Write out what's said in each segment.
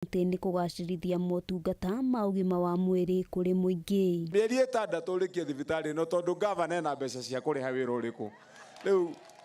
Kauntĩ nĩ kũgacĩrithia motungata ma ũgima wa mwĩrĩ kũrĩ mũingĩ. Mĩeri 6 ũrĩkie thibitarĩ ĩno tondũ gavana ena mbeca cia kũrĩha wĩra ũrĩkũ.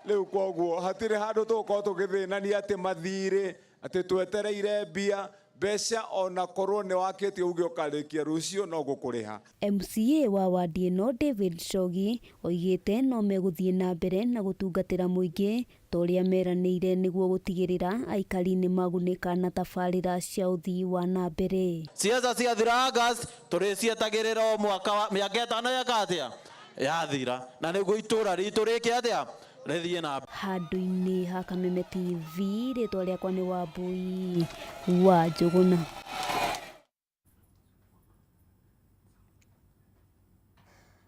Rĩu koguo hatirĩ handũ tũgũkorwo tũgĩthĩnania atĩ mathirĩ, atĩ twetereire mbia, mbeca ona korwo nĩ wakĩtie uge ũkarĩkia rũciũ no gũkũrĩha. MCA wa wandi ĩno David Chogi oigĩte no megũthiĩ na mbere na gũtungatĩra mũingĩ ta ũrĩa meranĩire nĩguo gũtigĩrĩra aikari nĩ magunĩka na tabarĩra cia ũthii wa na mbere. Ciaca ciathira August tũrĩcietagĩrĩra o mwaka wa mĩaka 5 yeka atĩa yathira, na nĩguo itũra ritũ rĩke atĩa rĩthiĩ na mbere. Handũ-inĩ ha Kameme TV, rĩtwa rĩakwa nĩ Wambui wa Njũgũna.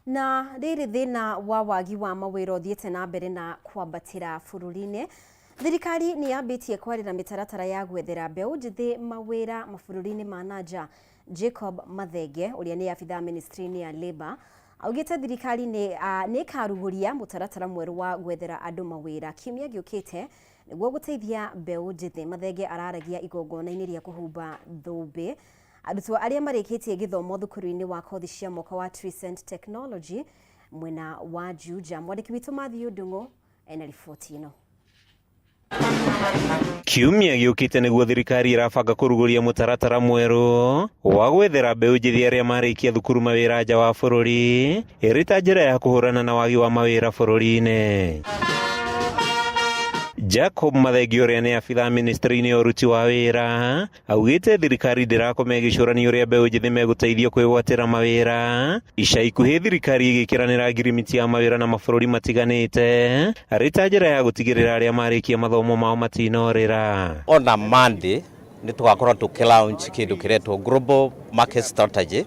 Na rĩrĩ thĩna wa wagi wa mawĩra ũthiĩte na mbere na kwambatĩra bũrũri-inĩ, thirikari nĩ yambĩtie kwarĩra mĩtaratara ya gwethera mbeũ njĩthĩ mawĩra mabũrũri-inĩ ma na nja. Jacob Mathenge ũrĩa nĩ abithaa ministry-inĩ ya Labour augĩte thirikari nĩ ĩkarugũria mũtaratara mwerũ wa gwethera andũ mawĩra kiumia gĩũkĩte nĩguo gũteithia mbeũ njĩthĩ. Mathenge araragia igongona-inĩ rĩa kũhumba thũmbĩ arutwo arĩa marĩkĩtie gĩthomo thukuru-inĩ wa kothi cia moko wa Tricent Technology mwena wa Juja. Mwandĩki witũ Matthew Ndung'u ena riboti ĩno. Kiumia gĩũkĩte nĩguo thirikari ĩrabanga kũrugũria mũtaratara mwerũ wa gwethera mbeũ njĩthĩ arĩa marĩkia thukuru mawĩra nja wa bũrũri ĩrĩ ta njĩra ya kũhũrana na wagi wa mawĩra bũrũri-inĩ. Jacob Mathenge ũrĩa nĩ abithaa ministry-inĩ ya ũruti wa wĩra augĩte thirikari ndĩrakoma ĩgĩcũrania ũrĩa mbeũ njĩthĩ megũteithio kwĩgwatĩra mawĩra. Ica ikuhĩ thirikari ĩgĩkĩranĩra ngirimiti ya mawĩra na mabũrũri matiganĩte arĩ ta njĩra ya gũtigĩrĩra arĩa marĩkia mathomo mao matinorĩra. Ona Monday nĩ tũgakorwo tũkĩ launch kĩndũ kĩretwo Global Market Strategy,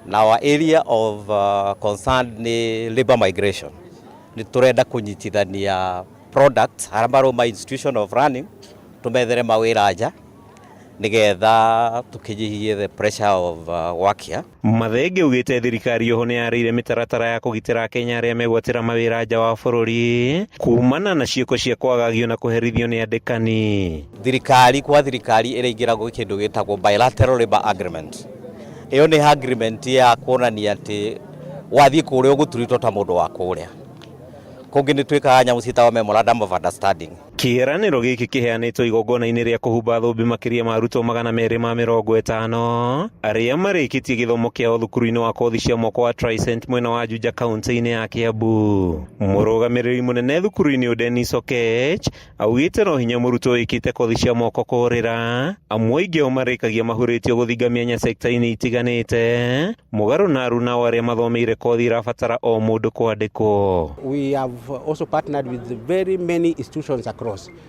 na our area of concern nĩ labor migration. Nĩ tũrenda kũnyitithania products arĩa marauma institution of learning tũmethere mawĩra nja nĩgetha tũkĩnyihie the pressure of work here. Mathenge augĩte thirikari oho nĩ yarĩire mĩtaratara ya kũgitĩra Akenya arĩa megwatĩra mawĩra nja wa bũrũri kumana na ciĩko cia kwagagio na kũherithio nĩ andĩkani. Thirikari kwa thirikari ĩraingĩra gwĩ kĩndũ gĩtagwo bilateral labor agreement. Ĩyo nĩ agreement ya kuonania atĩ wathiĩ kũrĩa ũgũturitwo ta mũndũ wa kũrĩa. Kũngĩ nĩ twĩkaga nyamũ ciĩtagwo memorandum of understanding. Kĩĩranĩro gĩkĩ kĩheanĩtwo igongona-inĩ rĩa kũhumba thũmbĩ makĩria ma arutwo 250 arĩa marĩkĩtie gĩthomo kĩao thukuru-inĩ wa kothi cia moko wa Tricent mwena wa Juja kaunti-inĩ ya Kiambu. Mũrũgamĩrĩri mũnene thukuru-inĩ ũyũ Dennis Okech augĩte no hinya mũrutwo wĩkĩte kothi cia moko kũrĩra, amu aingĩ ao marĩkagia mahurĩtio gũthinga mĩanya sekta-inĩ itiganĩte, mũgarũ na aruna ao arĩa mathomeire kothi irabatara o mũndũ kwandĩkwo. We have also partnered with very many institutions across.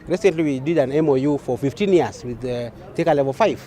Recently we did an MOU for 15 years with the Thika Level 5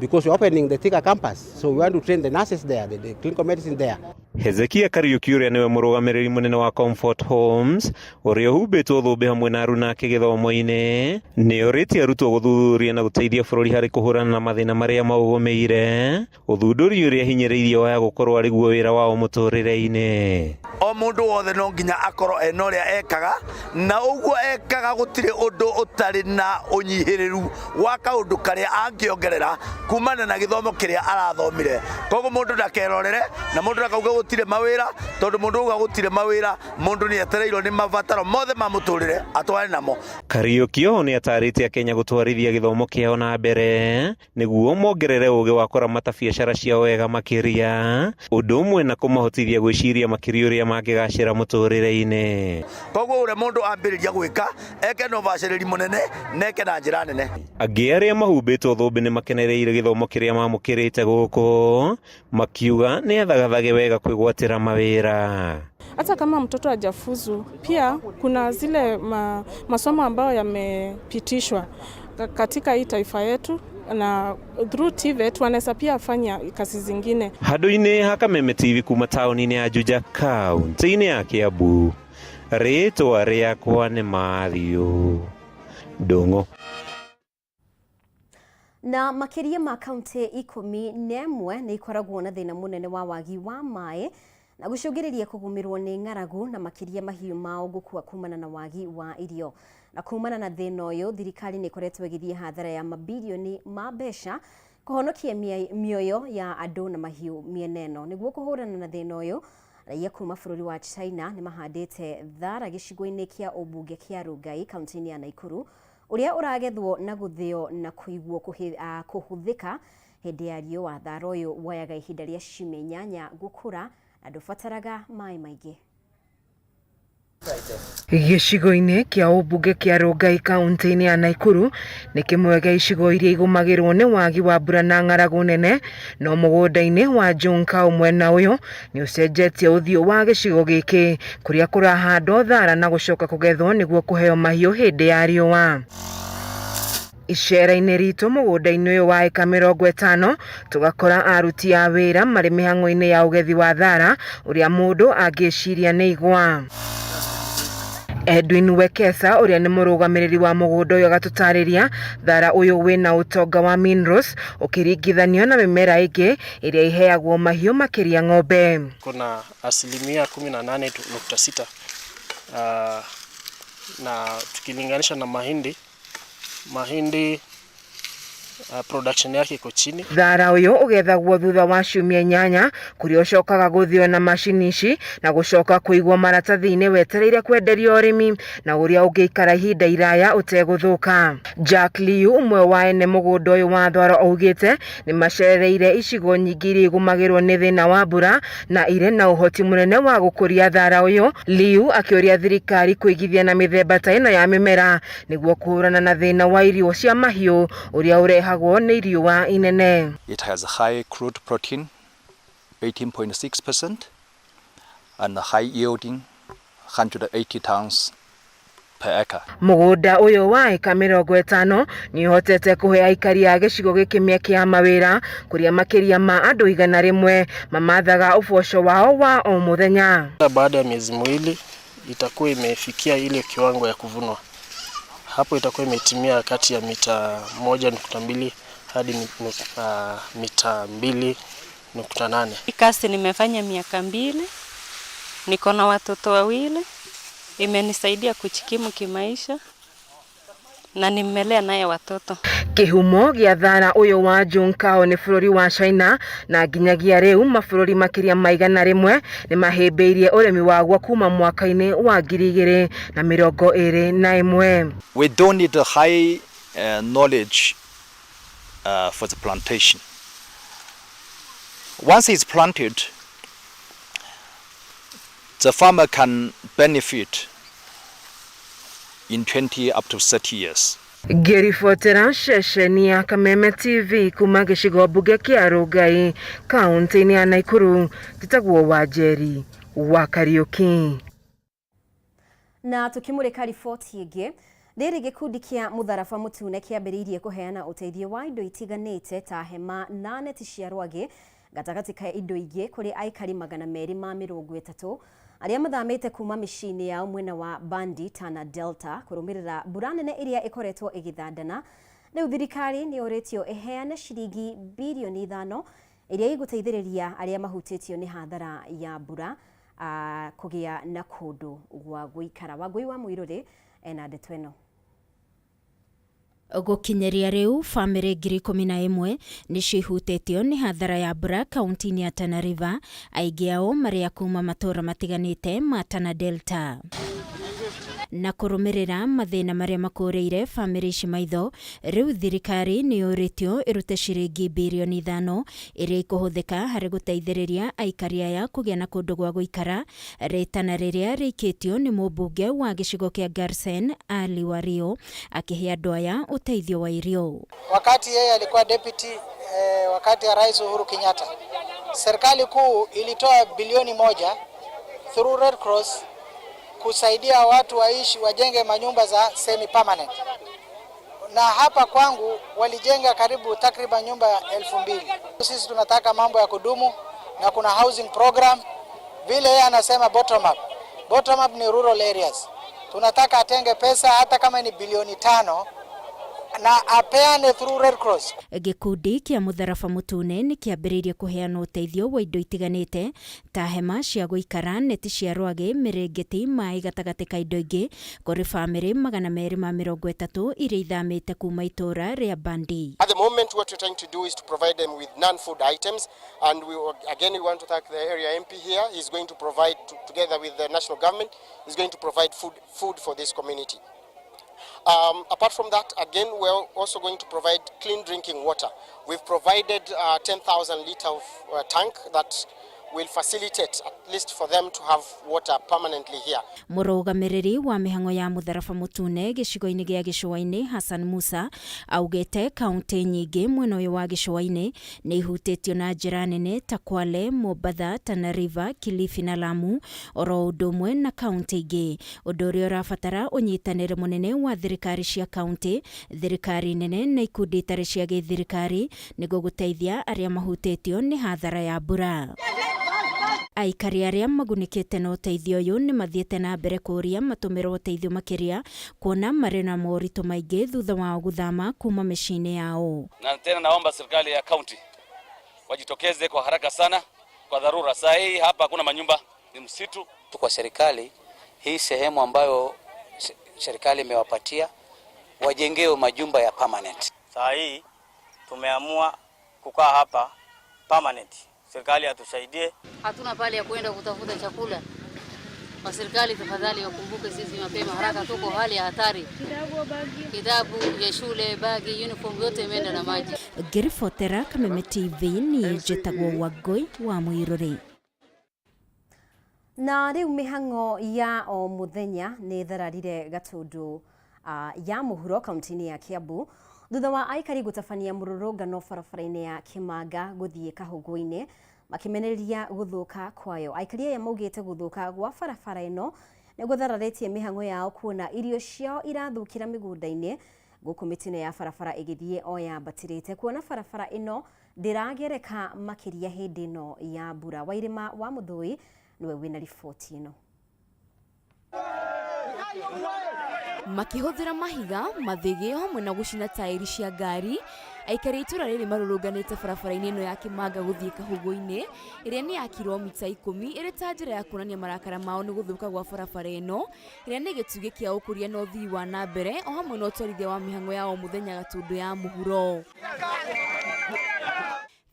because we're opening the Thika campus. So we want to train the nurses there, the clinical medicine there. Hezekia Kariuki ũrĩa nĩwe mũrũgamĩrĩri mũnene wa Comfort Homes ũrĩa ũhumbĩtwo thũmbĩ hamwe na aruna ake gĩthomo-inĩ nĩ orĩtie arutwo gũthuthuria na gũteithia bũrũri harĩ kũhũrana na mathĩna marĩa maũgũmĩire, ũthundũri ũrĩa hinyĩrĩirie waya gũkorwo arĩ guo wĩra wao mũtũrĩre-inĩ. O mũndũ wothe no nginya akorwo ena ũrĩa ekaga, na ũguo ekaga gũtirĩ ũndũ ũtarĩ na ũnyihĩrĩru wa kaũndũ karĩa angĩongerera kumana na gĩthomo kĩrĩa arathomire. Koguo mũndũ ndakerorere na mũndũ ndakauge gũtirĩ mawĩra, tondũ mũndũ auga gũtirĩ mawĩra, mũndũ nĩ etereirwo nĩ mabataro mothe ma mũtũrĩre atware namo. Kariuki oho nĩ atarĩte Akenya gũtwarithia gĩthomo kĩao na mbere nĩguo mongerere ũgĩ wa kũramata biacara ciao wega makĩria, ũndũ ũmwe na kũmahotithia gwĩciria makĩria ũrĩa mangĩgacĩra mũtũrĩre-inĩ. Koguo ũrĩa mũndũ ambĩrĩria gwĩka eke na ũbacĩrĩri mũnene na eke na njĩra nene. Angĩ arĩa mahumbĩtwo thũmbĩ nĩ makenereire gĩthomo kĩrĩa mamũkĩrĩte gũkũ, makiuga nĩ athagathage wega kwĩgwatĩra mawĩra. Hata kama mtoto hajafuzu, pia kuna zile masomo ambayo yamepitishwa katika hii taifa yetu, na through TVET wanaweza pia fanya kazi zingine. Handũ-inĩ ha Kameme TV kuma taũni-inĩ ya Juja kaunti-inĩ ya Kiambu, rĩtwa rĩakwa nĩ Matthew Ndung'u. Na makĩria ma kaunti 11 nĩ ikoragwo na thĩna mũnene wa wagi wa maĩ na gũcũngĩrĩria kũgũmĩrwo nĩ ng'aragu na makĩria mahiũ mao gũkua kumana na wagi wa irio. Na kumana na thĩna ũyũ, thirikari nĩ ĩkoretwo ĩgĩthiĩ hathara ya mabirioni ma mbeca kũhonokia mĩoyo ya andũ na mahiũ mĩena ĩno. Nĩguo kũhũrana na thĩna ũyũ, raia kuma bũrũri wa China nĩ mahandĩte thara gĩcigo-inĩ kĩa ũmbunge kĩa Rongai kaunti-inĩ ya Nakuru, ũrĩa ũragethwo na gũthĩo na kũigwo kũhũthĩka hĩndĩ ya riũa. Thara ũyũ woyaga ihinda rĩa ciumia 8 gũkũra na ndũbataraga maĩ maingĩ. Gĩcigo-inĩ kĩa ũmbunge kĩa Rongai kaunti-inĩ ya Nakuru nĩ kĩmwe gĩa icigo iria igũmagĩrwo nĩ wagi wa mbura na ng'aragu nene, no mũgũnda-inĩ wa Junkao mwena ũyũ nĩ ũcenjetie ũthiũ wa gĩcigo gĩkĩ kũrĩa kũrahandwo thara na gũcoka kũgethwo nĩguo kũheo mahiũ hĩndĩ ya riũa. Icera-inĩ ritũ mũgũnda-inĩ ũyũ wa ĩka 50 tũgakora aruti a wĩra marĩ mĩhang'o-inĩ ya ũgethi wa thara ũrĩa mũndũ angĩciria nĩ igwa. Edwin Wekesa ũrĩa nĩ mũrũgamĩrĩri wa mũgũnda ũyũ agatũtarĩria thara ũyũ wĩna ũtonga wa minerals ũkĩringithanio na mĩmera ĩngĩ ĩrĩa iheagwo mahiũ makĩria ng'ombe. Kuna asilimia 18.6 na tukilinganisha na mahindi production yake iko chini. Thara ũyũ ũgethagwo thutha wa ciumia 8 kũrĩa ũcokaga gũthĩo na macini ici na gũcoka kũigwo maratathi-inĩ wetereire kwenderio ũrĩmi na ũrĩa ũngĩikara ihinda iraya ũtegũthũka. Jack Liu ũmwe wa ene mũgũnda ũyũ wa thwaro augĩte nĩ macerereire icigo nyingĩ iria igũmagĩrwo nĩ thĩna wa mbura na irĩ na ũhoti mũnene wa gũkũria thara ũyũ. Liu akĩũria thirikari kũigithia na mĩthemba ta ĩno ya mĩmera nĩguo kũhũrana na thĩna wa irio cia mahiũ ũrĩa ũrehagwo nĩ riũa inene. It has high crude protein, 18.6%, and high yielding, 180 tons per acre. Mũgũnda ũyũ wa ĩka 50 nĩ ũhotete kũhe aikari a gĩcigo gĩkĩ mĩeke ya mawĩra kũrĩa makĩria ma andũ 100 mamathaga ũboco wao wa o mũthenya. Baada ya miezi 2 itakuwa imefikia ile kiwango ya kuvunwa. Hapo itakuwa imetimia kati ya mita 1.2 hadi mita 2.8. Kazi nimefanya miaka 2, niko na watoto 2, imenisaidia kujikimu kimaisha na nimelea naye watoto. Kĩhumo gĩa thara ũyũ wa Junkao nĩ bũrũri wa China na nginyagia rĩu mabũrũri makĩria ma 100 nĩ mahĩmbĩirie ũrĩmi waguo kuma mwaka-inĩ wa 2021. We don't need a high knowledge for the plantation. Once it's planted, the farmer can benefit in 20 up to 30 years. Ngĩribotera ceceni ya Kameme TV kuma gĩcigo mbunge kĩa Rongai kaunti-inĩ ya Nakuru, njĩtagwo Wanjeri wa Kariuki. Na tukimurika riboti ĩngĩ, rĩrĩ gĩkundi kĩa Mũtharaba Mũtune kĩambĩrĩirie kũheana ũteithio wa indo itiganĩte ta hema na neti cia rwagĩ gatagatĩ ka indo ingĩ kũrĩ aikari 230 arĩa mathamĩte kuma mĩciĩ-inĩ yao mwena wa Bandi Tana Delta kũrũmĩrĩra mbura nene ĩrĩa ĩkoretwo ĩgĩthandana. Rĩu thirikari nĩ yũrĩtio ĩheane ciringi birioni 5 ĩrĩa ĩgũteithĩrĩria arĩa mahutĩtio nĩ hathara ya mbura kũgĩa na kũndũ gwa gũikara. Wangũi wa Mũirũrĩ ena ndeto ĩno. Gũkinyĩria rĩu bamĩrĩ 11,000 nĩcio ihutĩtio nĩ hathara ya mbura kaunti-inĩ ya Tana River, aingĩ ao marĩ a kuma matũũra matiganĩte ma Tana Delta. Na kũrũmĩrĩra mathĩna marĩa makũrĩire bamĩrĩ ici maitho, rĩu thirikari nĩ yũrĩtio ĩrute ciringi birioni 5 ĩrĩa ĩkũhũthĩka harĩ gũteithĩrĩria aikari aya kũgĩa na kũndũ gwa gũikara, rĩtana rĩrĩa rĩikĩtio nĩ mũmbunge wa gĩcigo kĩa Garsen Ali Wario akĩhe andũ aya ũteithio wa irio. Wakati yeye alikuwa deputy wakati ya Rais Uhuru Kenyatta, serikali kuu ilitoa bilioni 1 through Red Cross kusaidia watu waishi wajenge manyumba za semi permanent, na hapa kwangu walijenga karibu takriban nyumba 2000. Sisi tunataka mambo ya kudumu na kuna housing program, vile yeye anasema bottom up. Bottom up ni rural areas. Tunataka atenge pesa hata kama ni bilioni 5 Na apeane through Red Cross. Gĩkundi kĩa Mũtharaba Mũtune nĩ kĩambĩrĩirie kũheana ũteithio wa indo itiganĩte ta hema cia gũikara, neti cia rwagĩ, mĩrĩngĩti, maĩ gatagatĩ ka indo ingĩ kũrĩ bamĩrĩ 230 iria ithamĩte kuma itũũra rĩa Bandi. At the moment what we're trying to do is to provide them with non-food items, and we, again we want to thank the area MP here. He's going to provide, together with the national government, he's going to provide food for this community. Apart from that, again, we're also going to provide clean drinking water. We've provided 10,000 litre of tank that will facilitate at least for them to have water permanently here. Mũrũgamĩrĩri wa mĩhang'o ya Mũtharaba Mũtune gĩcigo-inĩ gĩa Gĩcũa-inĩ Hassan Musa augĩte kaunti nyingĩ mwena ũyũ wa Gĩcũa-inĩ nĩ ihutĩtio na njĩra nene ta Kwale, Mombatha, Tana River, Kilifi na Lamu oro ũndũ ũmwe na kaunti ingĩ, ũndũ ũrĩa ũrabatara ũnyitanĩri mũnene wa thirikari cia kaunti, thirikari nene na ikundi itarĩ cia gĩthirikari nĩguo gũteithia arĩa mahutĩtio nĩ hathara ya mbura. Aikari arĩa magunĩkĩte na ũteithio ũyũ nĩ mathiĩte na mbere kũũria matũmĩrwo ũteithio makĩria kuona marĩ na moritũ maingĩ thutha wao gũthama kuma mĩciĩ-inĩ yao. Na tena naomba serikali ya kaunti wajitokeze kwa haraka sana kwa dharura. Saa hii hapa hakuna manyumba, ni msitu. Kwa serikali hii sehemu ambayo serikali imewapatia wajengewe majumba ya permanent. Saa hii tumeamua kukaa hapa permanent. Serikali atusaidie. Hatuna pale ya kwenda kutafuta chakula. Kwa serikali tafadhali wakumbuke sisi mapema haraka, tuko hali ya hatari. Kitabu ya shule, bagi, uniform yote imeenda na maji. Ngĩribotera Kameme TV niĩ njĩtagwo Wangũi wa Mũirũrĩ. Na rĩu mĩhang'o ya o mũthenya nĩ ĩthararire Gatundu ya mũhuro kaunti-inĩ ya Kiambu thutha wa aikari gũtabania mũrũrũngano barabara-inĩ ya Kĩmanga gũthiĩ Kahũngũ-inĩ makĩmenereria gũthũka kwayo. Aikari aya maugĩte gũthũka gwa barabara ĩno nĩ gũthararĩtie mĩhang'o yao kuona irio ciao irathũkĩra mĩgũnda-inĩ gũkũ mĩtino ya barabara ĩgĩthiĩ o yambatĩrĩte kuona barabara ĩno ndĩragereka makĩria hĩndĩ ĩno ya mbura. Wairĩma wa Mũthũi nĩwe wĩna riboti ĩno. Makĩhũthĩra mahiga, mathĩgĩ hamwe na gũcina taĩri cia ngari, aikari a itũra rĩrĩ marũrũnganĩte barabara-inĩ ĩno ya Kĩmanga gũthiĩ Kahũngũ-inĩ ĩrĩa nĩ ya kiromita 10 ĩrĩ ta njĩra ya kuonania marakara mao nĩ gũthũka gwa barabara ĩno ĩrĩa nĩ gĩtugĩ kĩa ũkũria na ũthii wa na mbere o hamwe na ũtwarithia wa mĩhang'o ya o mũthenya Gatundu ya mũhuro.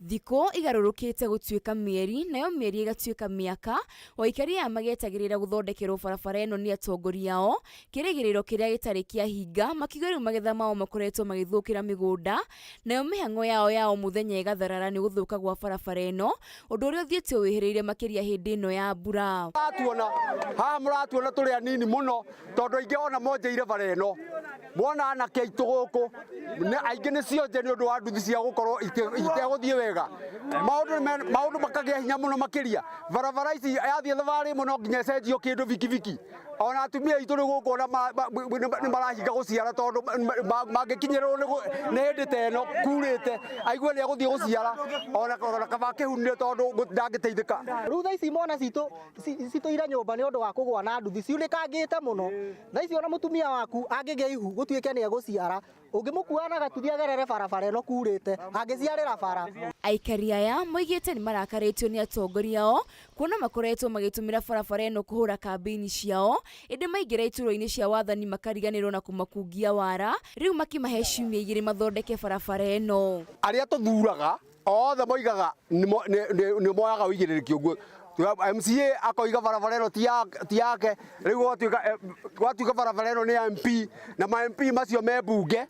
Thikũ igarũrũkĩte gũtuĩka mĩeri nayo mĩeri ĩgatuĩka mĩaka, o aikari aya magetagĩrĩra gũthondekerwo barabara ĩno nĩ atongoria ao, kĩrĩgĩrĩro kĩrĩa gĩtarĩ kĩahinga, makiuga rĩu magetha mao makoretwo magĩthũkĩra mĩgũnda, nayo mĩhang'o yao ya o mũthenya ĩgatharara nĩ gũthũka gwa barabara ĩno, ũndũ ũrĩa ũthiĩte wĩhĩrĩire makĩria hĩndĩ ĩno ya mbura. Mũratuona haha, mũratuona tũrĩ anini mũno tondũ aingĩ ona monjeire bara ĩno, mwona anake aitũ gũkũ aingĩ nĩ cionje nĩ ũndũ wa nduthi cia gũkorwo itegũthiĩ wega. Maũndũ makagĩa hinya mũno makĩria. Barabara ici yathiĩ thabarĩ ĩmwe no nginya ĩcenjio kĩndũ bikibiki. Ona atumia aitũ rĩu gũkũ ona nĩ marahinga gũciara tondũ mangĩkinyĩrĩrwo nĩ hĩndĩ ta ĩno kurĩte, aigue nĩ egũthiĩ gũciara ona kaba akĩhunire tondũ ndangĩteithĩka. Rĩu thaa ici mwana citũ citũire nyũmba nĩ ũndũ wa kũgũa na nduthi ciunĩkangĩte mũno. Thaa ici ona mũtumia waku angĩgĩa ihu gũtuĩke nĩ egũciara, ũngĩmũkua na gatuthi agerere barabara ĩno kurĩte, angĩciarĩra bara. Aikari aya moigĩte nĩ marakarĩtio nĩ atongoria ao kuona makoretwo magĩtũmĩra barabara ĩno kũhũra kambĩini ciao, ĩndĩ maingĩra iturwa-inĩ cia wathani makariganĩrwo na kũmakungia wara, rĩu makĩmahe ciumia igĩrĩ mathondeke barabara ĩno. Arĩa tũthuraga othe moigaga nĩ moyaga ũigĩrĩrĩki ũguo. MCA akoiga barabara ĩno ti yake, rĩu gwatuĩka barabara ĩno nĩ ya MP, na ma MP macio me mbunge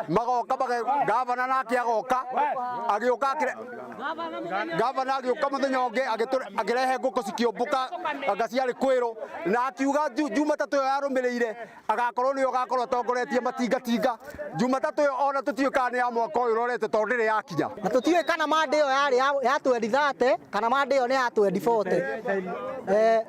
magoka, gavana nake agoka, agĩũka gavana agĩũka mũthenya ũngĩ akĩrehe ngũkũ cikĩũmbũka anga ciarĩ kwĩrũ, na akiuga Jumatatũ ĩyo yarũmĩrĩire agakorwo nĩyo agakorwo atongoretie matingatinga. Jumatatũ ĩyo ona tũtiũĩ kana nĩ ya mwaka ũyũ ũrorete tondũ ndĩrĩ yakinya. Na tũtiũĩ kana mande ĩyo yarĩ ya 2030 kana mande ĩyo nĩ ya 2040.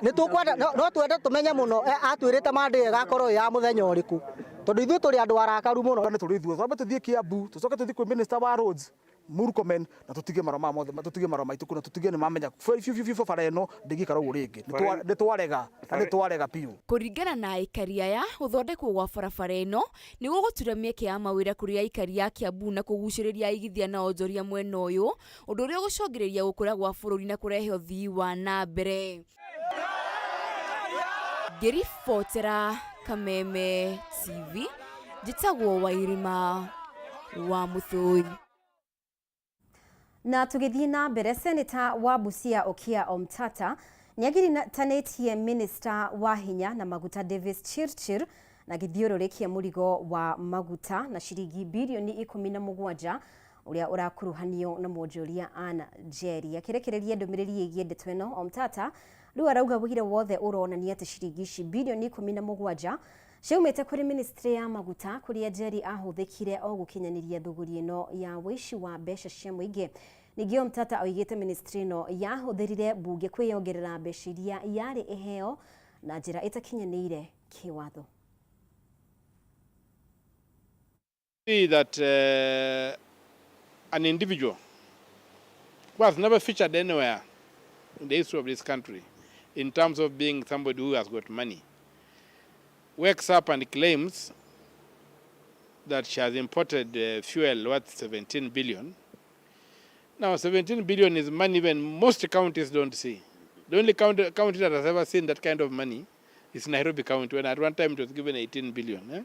Nĩ tũkwenda, no twende tũmenye mũno, atwĩrĩte mande ĩyo ĩgakorwo ĩ ya mũthenya ũrĩkũ, tondũ ithuĩ tũrĩ andũ arakaru mũno. Nĩ tũrĩ ithuothe, twambe tũthiĩ Kiambu, tũcoke tũthiĩ kwĩ Minister wa Roads, Murkomen na tutige marũa maya mothe, tutige marũa maitũ kuna tutige nĩ mamenya biũ biũ biũ bara ĩno ndĩngĩikara ũguo rĩngĩ. Nĩ twarega na nĩ twarega biũ. Kũringana na aikari aya, gũthondekwo gwa barabara ĩno nĩ gũgũtura mĩeke ya mawĩra kũrĩ aikari a Kiambu na kũgucĩrĩria aigithia na onjoria mwena ũyũ, ũndũ ũrĩa ũgũcũngĩrĩria gũkũra gwa bũrũri na kũrehe ũthii wa na mbere. Ngĩribotera Kameme TV, njĩtagwo Wairima wa Mũthũi. Na tũgĩthiĩ na mbere, Seneta wa Busia Okiya Omtata nĩagiritanĩtie Minista wa hinya na maguta Davis Chirchir na gĩthiũrũrĩ kĩa mũrigo wa maguta na ciringi birioni 17 ũrĩa ũrakuruhanio na mwonjoria Ann Njeri. Akĩrekereria ndũmĩrĩri ĩgiĩ ndeto ĩno, Omtata rĩu arauga wũira wothe ũronania atĩ ciringi ici birioni 17 ciaumĩte kũrĩ ministry ya maguta kũrĩa Njeri ahũthĩkire o gũkinyanĩria thũgũri ĩno ya wũici wa mbeca cia mũingĩ. Ningĩ Omtata oigĩte ministry ĩno yahũthĩrire mbunge kwĩyongerera mbeca iria yarĩ ĩheo na njĩra ĩtakinyanĩire kĩwatho. See that an individual who has never featured anywhere in the history of this country in terms of being somebody who has got money wakes up and claims that she has imported fuel worth 17 billion. Now 17 billion is money even most counties don't see. The only county that has ever seen that kind of money is Nairobi County, when at one time it was given 18 billion.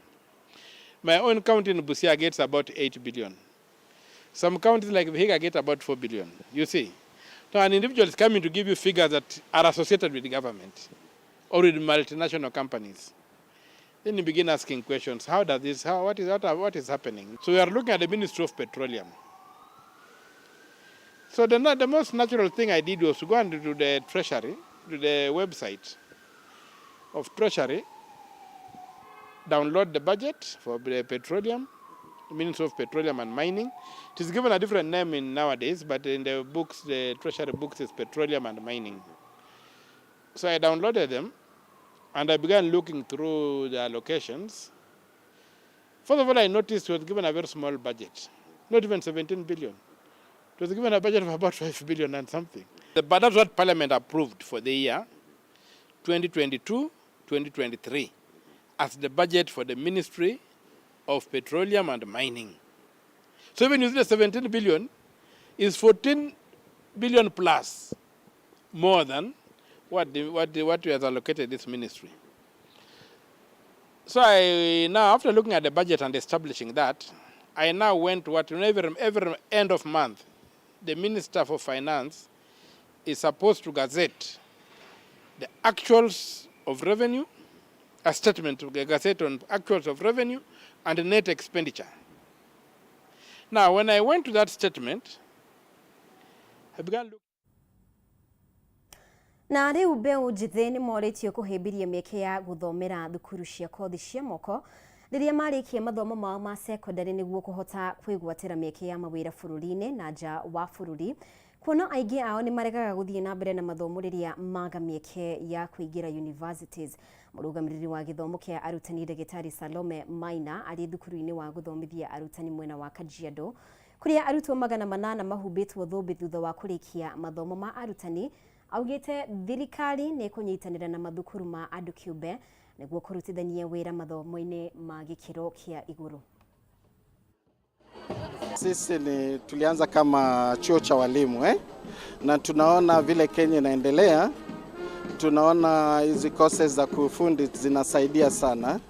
My own county in Busia gets about 8 billion. Some counties like Vihiga get about 4 billion, you see. Now an individual is coming to give you figures that are associated with the government or with multinational companies. Then you begin asking questions. How does this, how, what is happening? So we are looking at the Ministry of Petroleum. So the most natural thing I did was to go and to the Treasury, to the website of Treasury, download the budget for the petroleum, Ministry of Petroleum and Mining. It is given a different name in nowadays, but in the books, the Treasury books is Petroleum and Mining. So I downloaded them and I began looking through the allocations. First of all, I noticed it was given a very small budget, not even 17 billion. It was given a budget of about 5 billion and something. But that's what Parliament approved for the year 2022-2023 as the budget for the Ministry of Petroleum and Mining. So even you see the 17 billion is 14 billion plus more than what we have allocated this ministry. So I now, after looking at the budget and establishing that, I now went to what, you know, every end of month, the Minister for Finance is supposed to gazette the actuals of revenue, a statement to gazette on actuals of revenue and net expenditure. Now, when I went to that statement, I began looking. Na rĩu mbeũ njĩthĩ nĩ morĩtio kũhĩmbĩria mĩeke ya gũthomera thukuru cia kothi cia moko rĩrĩa marĩkia mathomo mao ma sekondarĩ nĩguo kũhota kwĩgwatĩra mĩeke ya mawĩra bũrũri-inĩ na nja wa bũrũri, kuona aingĩ ao nĩ maregaga gũthiĩ na mbere na mathomo rĩrĩa maga mĩeke ya kũingĩra universities. Mũrũgamĩrĩri wa gĩthomo kĩa arutani Ndagĩtarĩ Salome Maina arĩ thukuru-inĩ wa gũthomithia arutani mwena wa Kajiado kũrĩa arutwo 800 mahumbĩtwo thũmbĩ thutha wa kũrĩkia mathomo ma arutani, augĩte thirikari nĩ ĩkũnyitanĩra na mathukuru ma andũ kĩũmbe nĩguo kũrutithania wĩra mathomo-inĩ ma gĩkĩro kĩa igũrũ. Sisi ni tulianza kama chuo cha walimu na tunaona vile Kenya inaendelea, tunaona hizi courses za kufundi zinasaidia sana.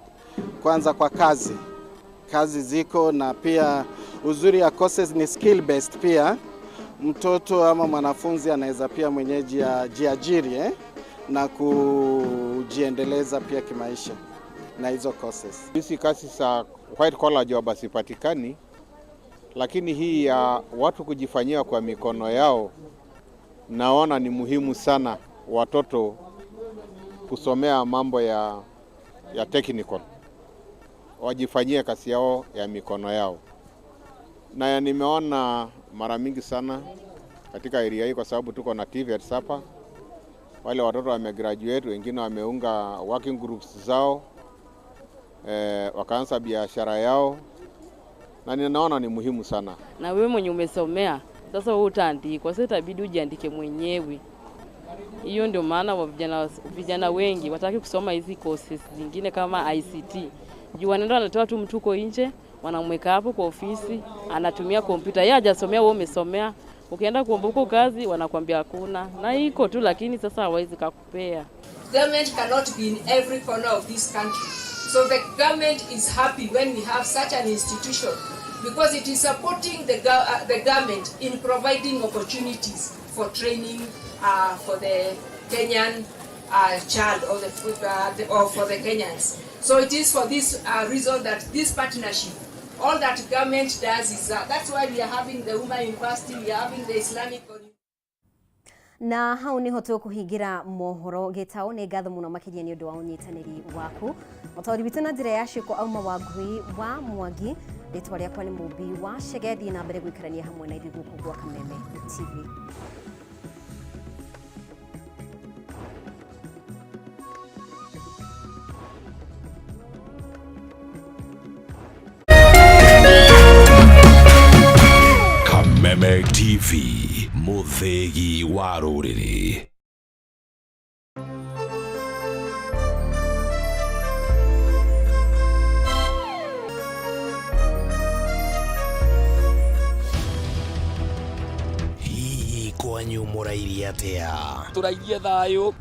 Kwanza kwa kazi ziko, na pia uzuri ya courses ni skill based, pia mtoto ama mwanafunzi anaweza pia mwenyeji ajiajiri na kujiendeleza pia kimaisha na hizo courses. Hizi kazi za white collar job hazipatikani, lakini hii ya watu kujifanyia kwa mikono yao naona ni muhimu sana watoto kusomea mambo ya technical, wajifanyie kazi yao ya mikono yao. Na nimeona mara mingi sana katika area hii, kwa sababu tuko na TVET hapa, wale watoto wamegraduate, wengine wameunga working groups zao, wakaanza biashara yao, na ninaona ni muhimu sana. Na wewe mwenye umesomea sasa, wewe utaandikwa, sasa itabidi ujiandike mwenyewe. Hiyo ndio maana wa vijana wengi wataki kusoma hizi courses zingine kama ICT. Juu wanaenda wanatoa tu mtu uko nje, wanamweka hapo kwa ofisi, anatumia kompyuta. Yeye hajasomea, wewe umesomea. Ukienda kuomba huko kazi wanakuambia hakuna, na iko tu, lakini sasa hawezi kakupea. Government cannot be in every corner of this country. So the government is happy when we have such an institution because it is supporting the government in providing opportunities for training for the Kenyan child or, or for the Kenyans. So it is for this reason that this partnership, all that government does is, that's why we are having the Umma University, we are having the Islamic Na hau niho tukuhingira mohoro gitao. Ni ngatho muno makiria ni undu wa unyitaniri waku. Mutori witu na njira ya ciiko auma wa ngui wa Mwangi. Ritwa riakwa ni Mumbi wa Chege. Thiĩ na mbere guikarania hamwe na ithuĩ gũkũ gwa Kameme TV. Kameme TV, mũthĩgi wa rũrĩrĩ. Hihi kwanyu mũrairie atĩa? Tũrairie thayũ.